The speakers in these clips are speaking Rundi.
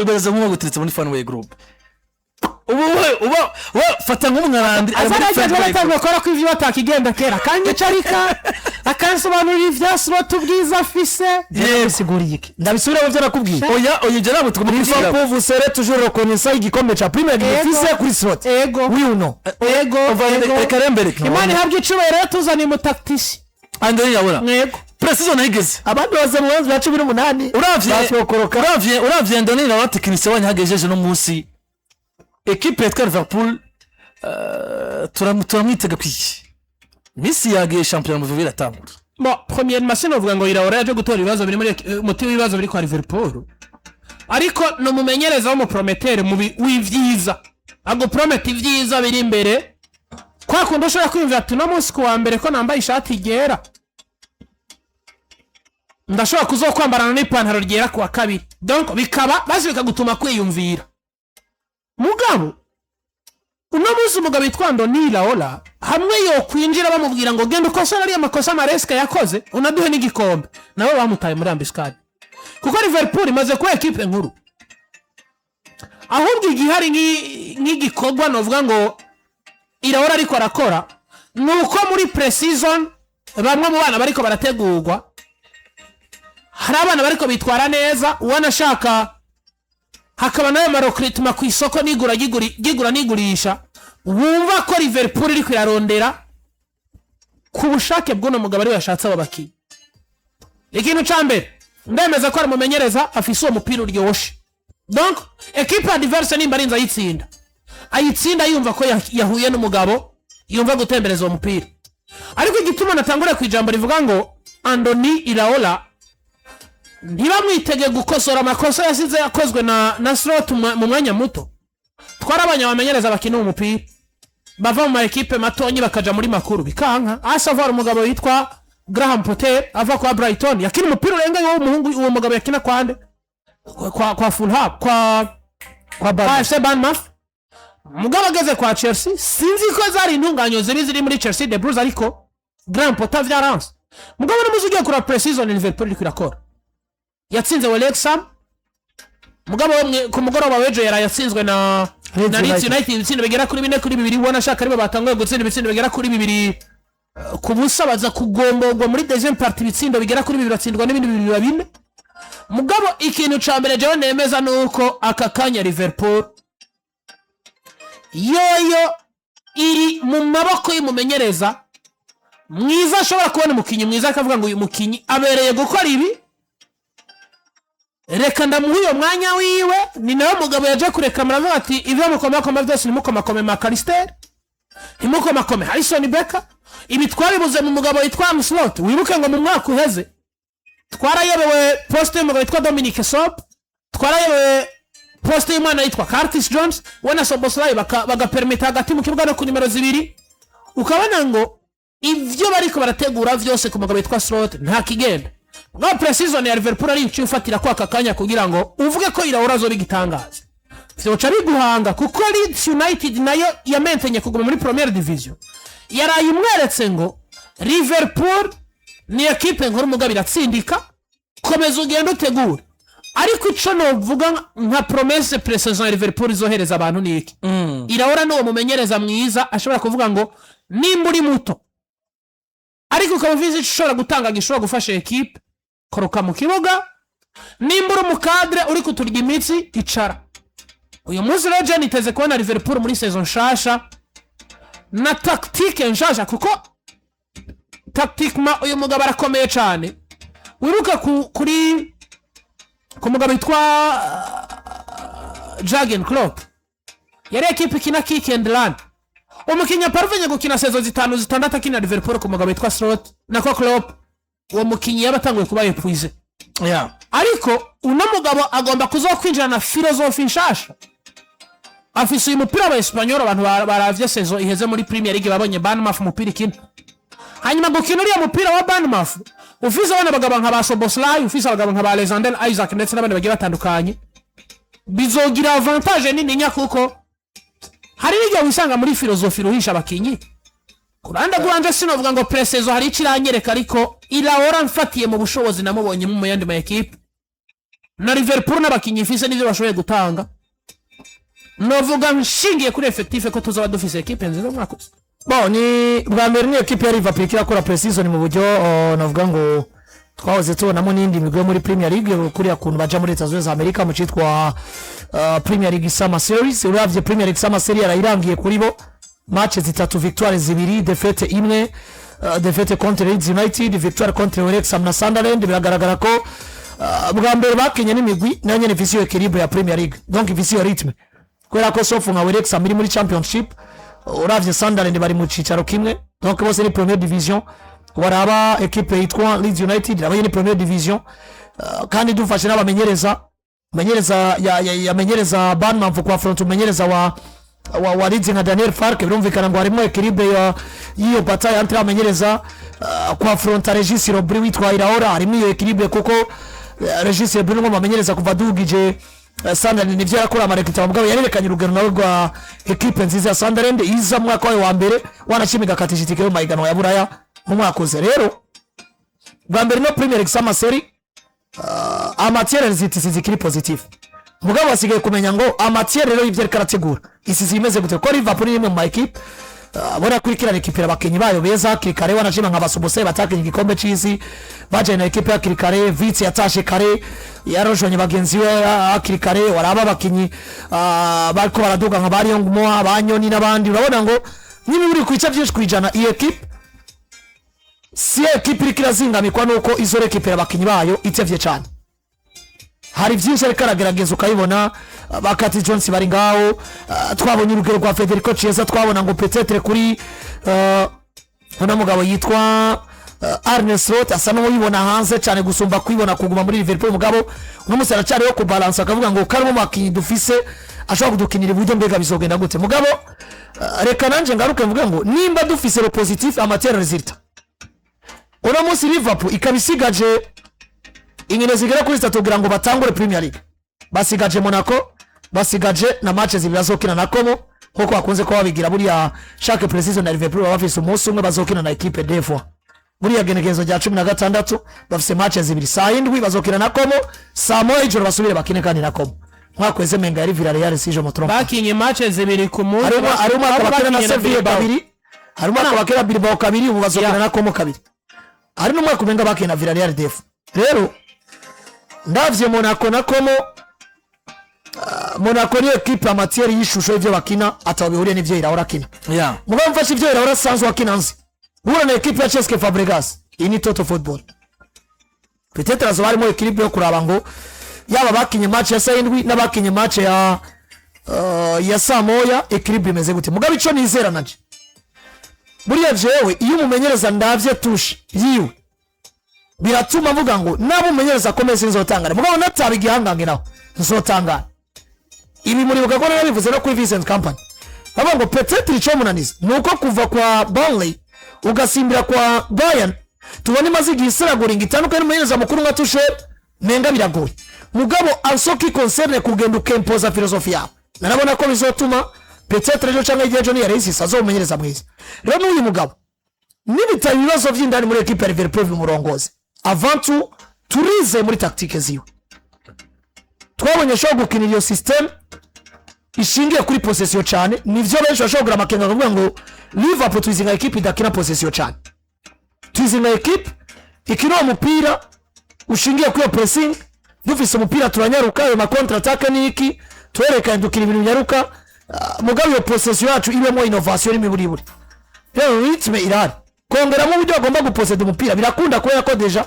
Ibaza nk'ubu guteretse muri Fanway Group, ubu we uba we fata nk'umwarandi ari muri Azarageze Fanway Group. Batangiye gukora ko ivyo batakigenda kera, akanyicarika akansobanurira ibya Slot, ubwiza afise. Ndabisiguriye iki? Ndabisubira mu byo nakubwiye. Oya, oya, ibyo ntabwo tugomba kubisubiramo. Liverpool, vous serez toujours reconnaissant igikombe ca Premier League Ego. ifise kuri Slot. Ego. Oui ou non? Ego. Umva, ego. Reka rembereke. Imana ihabwa icubahiro rero, tuzaniye umutacticien. Andoni Iraola. Yego. Pre-season ayigeze. Abandi baza mu bibanza bya 18. Uravye Basokoroka. uravye Andoni Iraola, technicien wanyu, hagejeje no munsi ekipe yitwa Liverpool, turamwitega kwiki misi yagiye shampiyona mu biratangura? Bon, premièrement, sinovuga ngo Iraola yaje gutora ibibazo biri muri umuti w'ibibazo biri kwa Liverpool, ariko ni umumenyereza w'umuprometteur mu w'ivyiza, aguprometa ivyiza biri imbere. Kwa kundi ushobora kwiyumvira ati: "Uno munsi ku wa mbere ko nambaye ishati ryera, ndashobora kuzokwambarana n'ipantaro ryera ku wa kabiri." Donc bikaba basi bikagutuma kwiyumvira. Mugabo uno munsi umugabo witwa Andoni Iraola, hamwe yokwinjira bamubwira ngo: "Genda ukosora ariya makosa Maresca yakoze, unaduhe n'igikombe", nabo bamutaye muri embuscade, kuko Liverpool imaze kuba ekipe nkuru. Ahubwo igihari nk'igikorwa novuga ngo Iraola ariko arakora ni uko muri pre-season bamwe mu bana bariko barategurwa, hari abana bariko bitwara neza, uwanashaka hakaba n'ayo marecrutement ku isoko n'igura ry'igura n'igurisha. Wumva ko Liverpool iriko irarondera ku bushake bw'uno mugabo, ariwe yashatse abo bakinnyi. Ikintu ca mbere, ndemeza ko ari umumenyereza afise uwo mupira uryoshe. Donc ekipe adverse nimba arinze ayitsinda, ayitsinda yumva ko yahuye n'umugabo yumva gutembereza uwo mupira. Ariko igituma natangure ku ijambo rivuga ngo Andoni Iraola ntibamwitege gukosora amakosa yasize yakozwe na Slot mu mwanya muto, twarabonye abamenyereza bakina uwo mupira bava mu ma ekipe matonyi bakaja muri makuru bikanka. Asavar umugabo witwa Graham Potter ava kwa Brighton yakina umupira urenga uwo muhungu, uwo mugabo yakina kwande kwa Fulham, kwa kwa FC Bournemouth. Mugabo ageze kwa Chelsea, sinzi ko zari intunganyo zibi ziri muri Chelsea the Blues, ariko Graham Potter vyaranse. Mugabo n'umuzi ugiye kura pre-season Liverpool iriko irakora, yatsinze Wrexham. Mugabo ku mugoroba w'ejo yaraye yatsinzwe na Leeds na Leeds United. United ibitsindo bigera kuri 4-2. Ubona ashaka aribo batanguye gutsinda ibitsindo bigera kuri 2-0, baza kugomborwa muri deuxième partie ibitsindo bigera kuri bibiri, batsindwa n'ibindi bibiri, biba bine. Mugabo ikintu ca mbere jewe nemeza ni uko aka kanya Liverpool yoyo iri mu maboko y'umumenyereza mwiza, ashobora kubona umukinnyi mwiza akavuga ngo: "Uyu mukinnyi abereye gukora ibi, reka ndamuha uyo mwanya wiwe." Ni nawe mugabo yaje kureka muravuga ati: "Ibyo mukomakoma byose, ntimukomakome Mac Allister, ntimukomakome Alisson Becker." Ibi twabibuze mu mugabo witwa Slot. Wibuke ngo mu mwaka uheze twarayobewe poste y'umugabo witwa Dominic Soap, twarayobewe poste y'umwana yitwa Curtis Jones, we na Szoboszlai bagapermita hagati mu kibuga no ku nimero zibiri. Ukabona ngo ibyo bariko barategura byose ku mugabo witwa Slot nta kigenda. Bwa pre-season ya Liverpool ari iciye ufatira ko aka kanya kugira ngo uvuge ko Iraola azoba igitangaza, vyoca biguhanga, kuko Leeds United nayo yamentenye kuguma muri Premier Division yaraye imweretse ngo Liverpool ni ekipe nkuru, mugabo iratsindika. Komeza ugende utegure. Ariko ico novuga nka promesse pre-saison ya Liverpool izohereza abantu ni iki: Iraola n'uwo mumenyereza mwiza ashobora kuvuga ngo nimba uri muto ariko ukaba uvize icyo ushobora gutanga gishobora gufasha ekipe, koroka mu kibuga; nimba uri umukadre uri kuturya imitsi, icara. Uyu munsi rero je niteze kubona Liverpool muri saison nshasha na tactique nshasha, kuko tactiquement uyu mugabo arakomeye cyane. Wibuke kuri ku mugabo witwa Jurgen Klopp, yari ekipe ikina kick and run. Umukinnyi aparvenye gukina saison zitanu, zitandatu akina Liverpool ku mugabo witwa Slot nako Klopp, uwo mukinnyi yaba atanguye kuba épuisé. Ariko uno mugabo agomba kuzokwinjira na philosophie nshasha. Afise uyu mupira wa Espanyol. Abantu baravye saison iheze muri Premier League babonye Bournemouth umupira ikina. Hanyuma gukina uriya mupira wa Bournemouth ufise abana bagabo nka ba Szoboszlai, ufise abagabo nka ba Alexander Isak ndetse n'abandi bagiye batandukanye, bizogira avantage nini nya, kuko hari n'igihe wisanga muri philosophie ruhisha abakinyi. Ku ruhande rwanje sinovuga ngo pre-saison hari icyo iranyereka, ariko Iraola mfatiye mu bushobozi namubonye mu yandi ma ekipe. Na Liverpool n'abakinnyi ifise n'ivyo bashoboye gutanga, novuga nshingiye kuri effectif ko tuzaba dufise ekipe nziza umwaka uza. Bon, ni bwa mbere ni ekipe ya Liverpool irakora pre-season mu buryo navuga ngo twahoze tubonamo n'indi migwi yo muri Premier League, kuriya kuntu baja muri Leta Zunze za Amerika mu citwa Premier League Summer Series. Uravye Premier League Summer Series yarayirangiye kuri bo, match zitatu, victoire zibiri, défaite imwe, défaite contre Leeds United, victoire contre Wrexham na Sunderland. Biragaragara ko bwa mbere bakinye n'imigwi nayo nyene ifise iyo équilibre ya Premier League, donc ifise iyo rythme, kubera ko sauf nka Wrexham iri muri Championship, uravye Sunderland bari mu cicaro kimwe, donc bose ni première division. Waraba ekipe yitwa Leeds United nabo ni première division. Kandi dufashe n'abamenyereza, umumenyereza yamenyereza Bournemouth kwa front, umumenyereza wa Leeds nka Daniel Farke, birumvikana ngo harimo équilibre y'iyo bataille entre abamenyereza. Kwa front Regis Le Bris witwa Iraola, harimo iyo équilibre kuko Regis Le Bris n'umwe mu bamenyereza kuva dugije Sunderland nivyo yarakora ama recrutement, mugabo yarerekanye urugero nawe rwa ekipe nziza ya Sunderland iza mu mwaka wayo wa mbere, wanashima igakatisha itike yo mu mahiganwa ya Buraya mu mwaka uze. Rero bwa mbere no Premier League Summer Series en matière zitisi zikiri positif, mugabo basigaye kumenya ngo en matière rero y'ivyo ariko arategura isizi imeze gute, ko Liverpool ni imwe mu ma ekipe bona kurikirana ekipe abakinyi bayo beza hakiri kare, wanashima nka Basobose batakinye igikombe c'isi bajanye na ekipe hakiri kare. Wirtz yatashe kare, yarojonye bagenzi be hakiri kare. Waraba abakinyi bariko baraduga nka ba Young Moa, Banyoni n'abandi, urabona ngo niba uri kwica byinshi kwijana iyi ekipe si ekipe iriko irazingamikwa nuko izo récupéra abakinyi bayo itevye cane. Hari byinshi ariko aragerageza, ukabibona ba Curtis Jones bari ngaho, twabonye urugero rwa Federico Chiesa, twabona ngo peut-être kuri uno mugabo yitwa Arne Slot asa n'uwibona hanze cyane gusumba kwibona kuguma muri Liverpool. Mugabo uno munsi aracyariho kubalansa, akavuga ngo karimo makinyi dufise ashobora kudukinira iburyo, mbega bizogenda gute? Mugabo reka nanje ngaruke mvuge ngo nimba dufise le positif en matière résultat, uno munsi Liverpool ikaba isigaje inkino zigera kuri zitatu kugira ngo batangure Premier League, basigaje Monaco, basigaje na match zibiri bazokina na Como, nkuko bakunze kuba babigira buriya chaque pre-season na Liverpool baba bafise umunsi umwe bazokina na equipe deux fois. Buriya genekerezo rya 16 bafise match zibiri, saa 7 bazokina na Como, saa 1 y'ijoro basubire bakine kandi na Como. Mwaka menga yari Villarreal, si je me trompe. Bakinye match zibiri ku munsi. Hari umwaka bakina na bakinye na Sevilla Bilbao. kabiri, hari umwaka bakina Bilbao kabiri, ubu bazokina na Como kabiri, hari n'umwaka umenga bakina na Villarreal def. Rero ndavye Monaco na Como, Monaco ni ekipe en matière y'ishusho y'ivyo bakina ataho bihuriye n'ivyo Iraola akina. Mugabo mfashe ivyo Iraola asanzwe akina, nzi guhura na ekipe ya Cesc Fabregas, iyi ni total football. Peut-être hazoba harimo équilibre yo kuraba ngo yaba bakinye match ya saa 7 n'abakinye match ya saa 1, équilibre imeze gute. Mugabo ico nizera nanje, buriya jewe iyo umumenyereza ndavye touche yiwe, biratuma mvuga ngo naba umumenyereza akomeye sinzotangana, mugabo nataba igihangange naho nzotangana. Ibi muribuka ko narabivuze no kuri Vincent Kompany, bavuga ngo peut-être ico munaniza ni uko kuva kwa Burnley ugasimbira kwa Bayern, tubona imaze igihe isiraguringa itandukanye n'umumenyereza mukuru nka Tuchel, menga biragoye. Mugabo en ce qui concerne kugenda ukempoza philosophie yawe, narabona ko bizotuma peut-être ejo canke hirya ejo niyarayisisa azomumenyereza mwiza. Rero n'uyu mugabo nibitaba ibibazo vy'indani muri ekipe ya Liverpool bimurongoze, avant tout turize muri tactique ziwe, twabonye ashobora gukinira iyo système ishingiye kuri possession cyane. Nivyo benshi bashobora kugira amakenga bakavuga ngo Liverpool tuyizi nka ekipe idakina possession cyane, tuyizi nka ekipe ikina uwo mupira ushingiye kuri iyo pressing, dufise umupira turanyaruka, ayo ma contre-attaque niki twerekanye dukina ibintu binyaruka. Mugabo iyo possession yacu ibemo innovation n'imiburiburi. Rero rythme irahari, kongeramo uburyo bagomba guposeda umupira birakunda, kubera ko déjà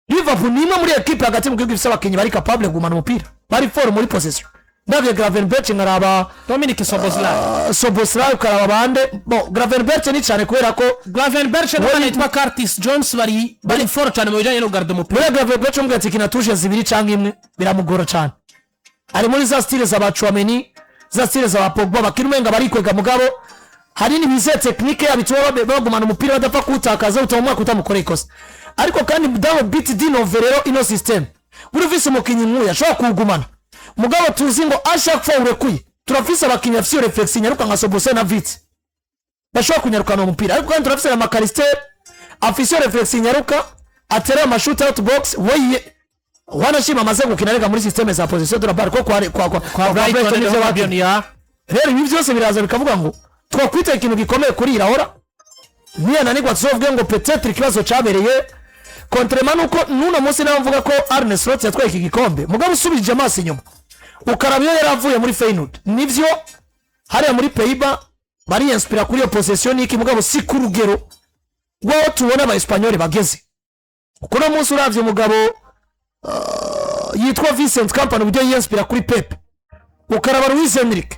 Liverpool ni imwe muri ekipe hagati mu gihugu ifise abakinnyi bari capable kugumana umupira, bari fort muri possession. Ndavye Gravenberch, nkaraba Dominic Szoboszlai. Szoboszlai, ukaraba bande. Bon, Gravenberch ni cyane kubera ko Gravenberch n'umwana yitwa Curtis Jones bari fort cyane mu bijyanye no kugarda umupira. Muri Gravenberch umubwira ati kina touche zibiri cyangwa imwe, biramugora cyane. Ari muri za style za ba Tchouameni, za style za ba Pogba, bakina umenga barikwega, mugabo hari n'ibize technique yabo ituma bagumana umupira badapfa kuwutakaza, utuma umwaka utamukoreye ikosa. Ariko kandi dans but d'innover rero ino système, buri ufise umukinyi nk'uyu ashobora kuwugumana, mugabo tuzi ngo à chaque fois urekuye, turafise abakinyi bafise iyo réflexe nyaruka nka Szoboszlai na Wirtz bashobora kunyarukana uwo mupira, ariko kandi turafise na Mac Allister afise iyo réflexe nyaruka, atera amashuti out box we. Wanashima amaze gukina rega muri système za possession de la balle ko kwa Brighton Brighton nivyo niho bakina. ya. Rero ibi byose biraza bikavuga ngo twakwita ikintu gikomeye kuri Iraola. Niyananirwa, tuzovuge ngo peut-être ikibazo cyabereye contrairement nuko n'uno munsi nawe mvuga ko Arne Slot yatwaye iki gikombe. Mugabo usubije amaso inyuma ukaraba iyo yari avuye muri Feyenoord, nivyo hariya muri Pays-Bas bariyinspira kuri iyo possession n'iki, mugabo si ku rugero rw'aho tubona aba Espanyol bageze. Kuko uno munsi uravye umugabo yitwa Vincent Kompany, uburyo yiyinspira kuri Pep, ukaraba Luis Enrique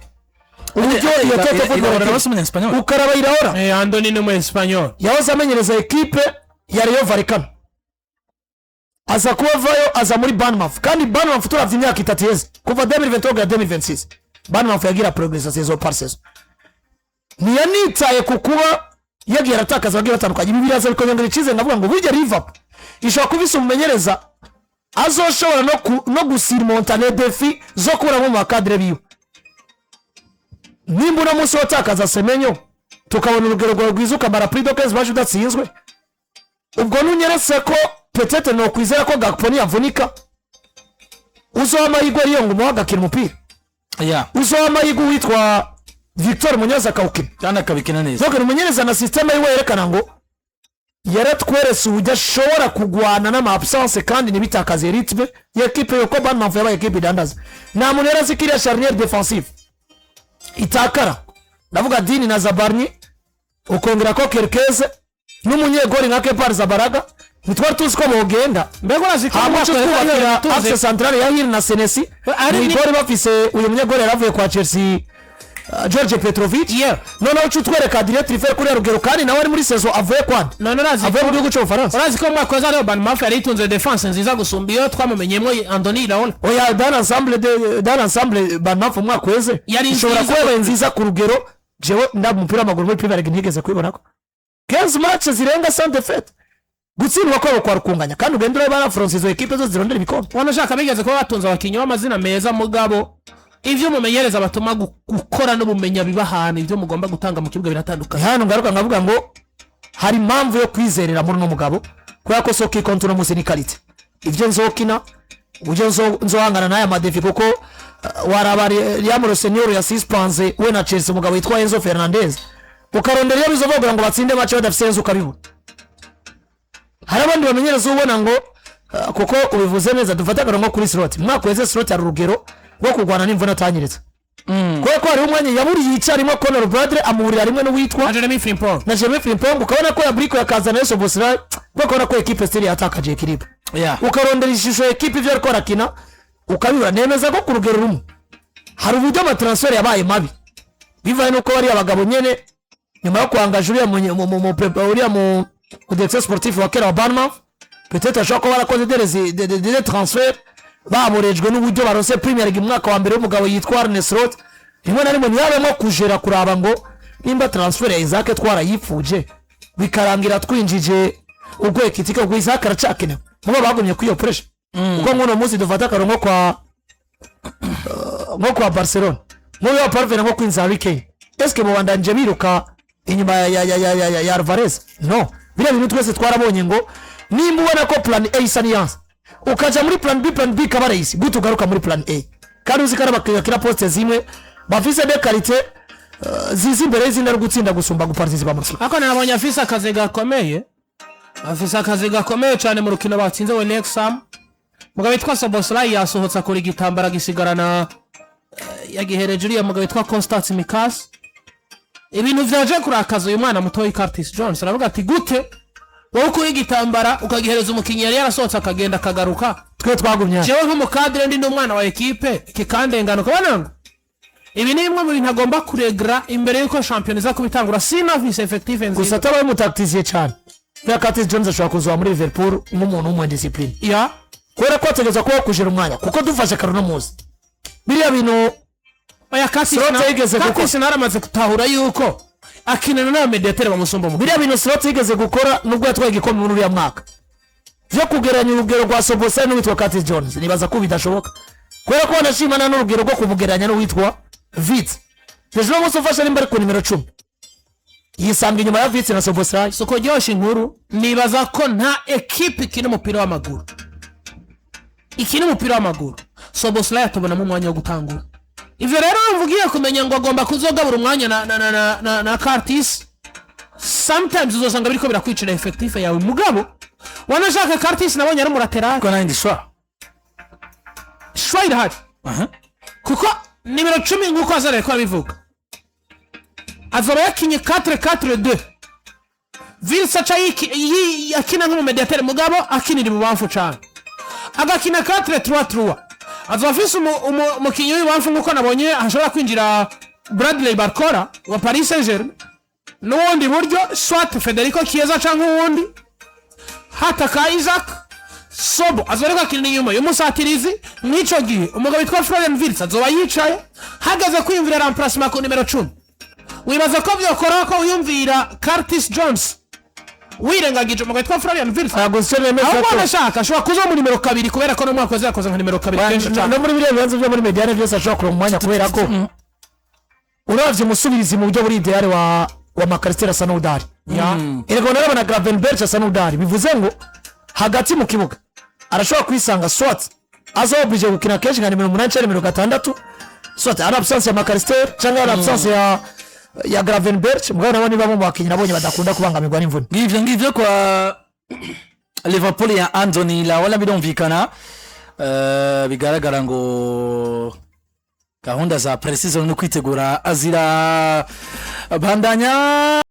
uburyo iyo total football Iraola akina, nawe si umunya-Espanyol. Ukaraba Iraola Andoni ni umu Espanyol. Yahoze amenyereza ekipe ya Rayo Vallecano, aza kuba avayo aza muri Bournemouth. Kandi Bournemouth turavye imyaka 3 iheze, kuva 2023 kugera 2026, Bournemouth yagira progression saison par saison, ntiyanitaye ku kuba yagiye aratakaza abagiye batandukanye. Ibi biraza bikongera icyizere, ndavuga ngo burya Liverpool ishobora kuba ifise umumenyereza azoshobora no gusurmonta les défis zo kuburamo mu ba cadres biwe. Nimba uno munsi watakaza Semenyo, tukabona urugero rwawe rwiza, ukamara plus de 15 matchs udatsinzwe, ubwo nunyeretse ko peut-être nokwizera ko Gakpo niyavunika uzoha amahirwe ariyo ngo umuhe agakina umupira, uzoha amahirwe uwitwa Victor Munoz akawukina kandi akabikina neza. Donc ni umumenyereza na système yiwe yerekana ngo yaratweretse uburyo ashobora kugwana n'ama absence kandi ntibitakaze rythme y'ekipe, yuko Bournemouth yabaye ekipe idandaza. Nta muntu yari azi ko iriya charnière défensive itakara, ndavuga Digne na Zabarnyi, ukongera ko Kerkez n'umunyegori nka Kepa Arrizabalaga, ntitwari tuzi ko bogenda. Mbega urazi ko mu Hama mwaka uco twubakira tuzi axe centrale ya Hill na Senesi Ari mu igori, bafise uyu munyegori yaravuye kwa Chelsea, George Petrovic. Noneho uca utwereka Adrien Truffert kuri rugero, kandi nawe ari muri saison avuye kwande None urazi avuye mu gihugu cy'Ubufaransa. Urazi ko mu mwaka waza ariyo Bournemouth yari itunze défense nziza gusumba iyo twamumenyemo Andoni Iraola? Oya, dans l'ensemble Bournemouth umwaka weze Yari ishobora nziza. kuba yabaye nziza ku rugero jewe nda mu mupira w'amaguru muri Premier League ntigeze kubibona ko 15 match zirenga sans défaite, gutsindwa kwabo kwa rukunganya, kandi ugenda ureba barafuronse izo ekipe zose zirondera ibikombe. Ubona ushaka bigeze kuba batunze abakinnyi b'amazina meza, mugabo ivyo umumenyereza batuma gukora n'ubumenya biba ahantu, ibyo mugomba gutanga mu kibuga biratandukanye. Hano ngaruka nkavuga ngo hari impamvu yo kwizerera muri uno mugabo, kubera ko ce qui compte uno munsi ni qualité, ibyo nzokina, uburyo nzohangana n'aya ma défis, kuko waraba Liam Rosenior yasispanze we na Chelsea umugabo witwa Enzo Fernandez, ukarondera iyo bizovogera ngo batsinde match badafise Enzo, ukabibura. Hari abandi bamenyereza ubona ngo kuko ubivuze neza, dufate akarongo kuri Slot. Umwaka weze Slot hari urugero rwo kurwana n'imvune atanyiritse, kubera ko hariho umwanya yaburiye icyarimwe Conor Bradley, amuburira rimwe n'uwitwa na Jeremy Frimpong. Na Jeremy Frimpong, ukabona ko yaburiko yakazana Yesu Bosra, kuko ukabona ko ekipe still yatakaje équilibre, ukarondera ishusho ekipe ibyo ariko arakina ukabibura. Nemeza ko ku rugero rumwe hari uburyo ama transfert yabaye mabi, bivanye n'uko bariya bagabo nyene nyuma yo kwangaje uriya uriya mu directeur sportif wa kera wa Bournemouth, peut-être ashobora kuba barakoze des transferts baborejwe n'uburyo baronse Premier League mu mwaka wa mbere w'umugabo yitwa Arne Slot. Rimwe na rimwe ntiyabemo kujera kuraba ngo nimba transfert ya Isak twarayifuje, bikarangira twinjije ubwo Ekitike, ubwo Isak aracakenewe, mubo bagumye kuri iyo pressure. Kuko nk'uno munsi dufata akarongo kwa nko kwa Barcelona, nk'uyu wa parvenir nko kwinjiza Harry Kane, eske mubandanyije biruka inyuma ya Alvarez? No biriya bintu twese twarabonye ngo nimba ubona ko plan A isa n'iyanse, ukaja muri plan B, plan B ikaba réussie, gute ugaruka muri plan A kandi uzi ko ari abakinnyi bakina poste zimwe, bafise des qualités ziza imbere y'izindi, ari gutsinda gusumba guparticipa mu rukino? Ariko nabonye afise akazi gakomeye, afise akazi gakomeye cyane mu rukino batsinze we Wrexham. Mugabo witwa Szoboszlai yasohotse akora igitambara gisigarana, yagihereje uriya mugabo witwa Kostas Tsimikas. Ibintu vyaje kurakaza uyu mwana mutoyi Curtis Jones, aravuga ati: "Gute wowe ukura igitambara ukagihereza umukinnyi yari yarasohotse akagenda akagaruka, Twe twagumye hano." Jewe nk'umu cadre ndi n'umwana wa ekipe kikandengana? Ukabona ngo ibi ni bimwe mu bintu agomba kuregra imbere y'uko shampiyona iza kubitangura, sinafise effectif Gusa nziza. atabaye umu tacticien cyane, kubera Curtis Jones ashobora kuzuba muri Liverpool nk'umuntu w'umu indiscipliné, kubera ko ategereza kuba kujera umwanya, kuko dufashe karuno muzi biriya bintu Oya, Curtis Slot yigeze gukora. Curtis naramaze gutahura yuko akinana n'aba médiateurs bamusumba mu Biriya bintu Slot yigeze gukora nubwo yatwaye igikombe muri uriya mwaka, byo kugereranya urugero rwa Szoboszlai n'uwitwa Curtis Jones, nibaza ko bidashoboka, kubera ko banashimana n'urugero rwo kumugereranya n'uwitwa Wirtz. Hejuru y'umunsi ufashe nimba ari ku nimero 10, yisanga inyuma ya Wirtz na Szoboszlai. Soko ryoshe inkuru, nibaza ko nta ekipe ikina umupira w'amaguru Iki ni umupira w'amaguru. Szoboszlai atubonamo umwanya wo gutangura. Ivyo rero urumva ugiye kumenya ngo agomba kuzogabura umwanya na Curtis, sometimes uzosanga biriko birakwicira effectif yawe. Mugabo wanashaka, Curtis nabonye ari umu latéral. Ko nandi choix. Choix irahari, kuko nimero 10, nk'uko azarere ko abivuga, azoba yakinye 4-4-2. Wirtz aca akina nk'umu médiateur, mugabo akinira ibubamfu cane, agakina 4-3-3. Azoba afise umukinyi w'ibubamfu, nk'uko nabonye hashobora kwinjira Bradley Barcola wa Paris Saint Germain, n'ubundi buryo soit Federico Chiesa canke uwundi hataka Isak. Sobo azoba ariko akinira inyuma y'umusatirizi. Mw'ico gihe umugabo witwa Florian Wirtz azoba yicaye hagaze kwiyumvira remplacement ku nimero 10. Wibaza ko vyokora ko wiyumvira Curtis Jones wirengagije umugabo witwa Florian Wirtz? Ntabwo icyo nemeza Ahubwo ko wanashaka ashobora kuza mu nimero 2, kubera ko n'umwaka waza yakoze nka nimero 2 kenshi cane. No muri biriya bibanza byo muri médiane byose ashobora kuronka umwanya, kubera ko uravye umusubirizi mu buryo buri idéal wa Mac Allister asa n'udari. Erega narabona Gravenberch asa n'udari. Bivuze ngo hagati mu kibuga arashobora kwisanga, soit aza obligé gukina kenshi nka nimero 8 cyangwa nimero 6, soit ari absence ya Mac Allister cyangwa ari absence ya Gravenberch. Mugabo nabo ni bamwe mu bakinnyi nabonye badakunda kubangamirwa n'imvune. Ngivyo kwa Liverpool ya Andoni Iraola birumvikana. Bigaragara ngo gahunda za pre-season no kwitegura azira bandanya.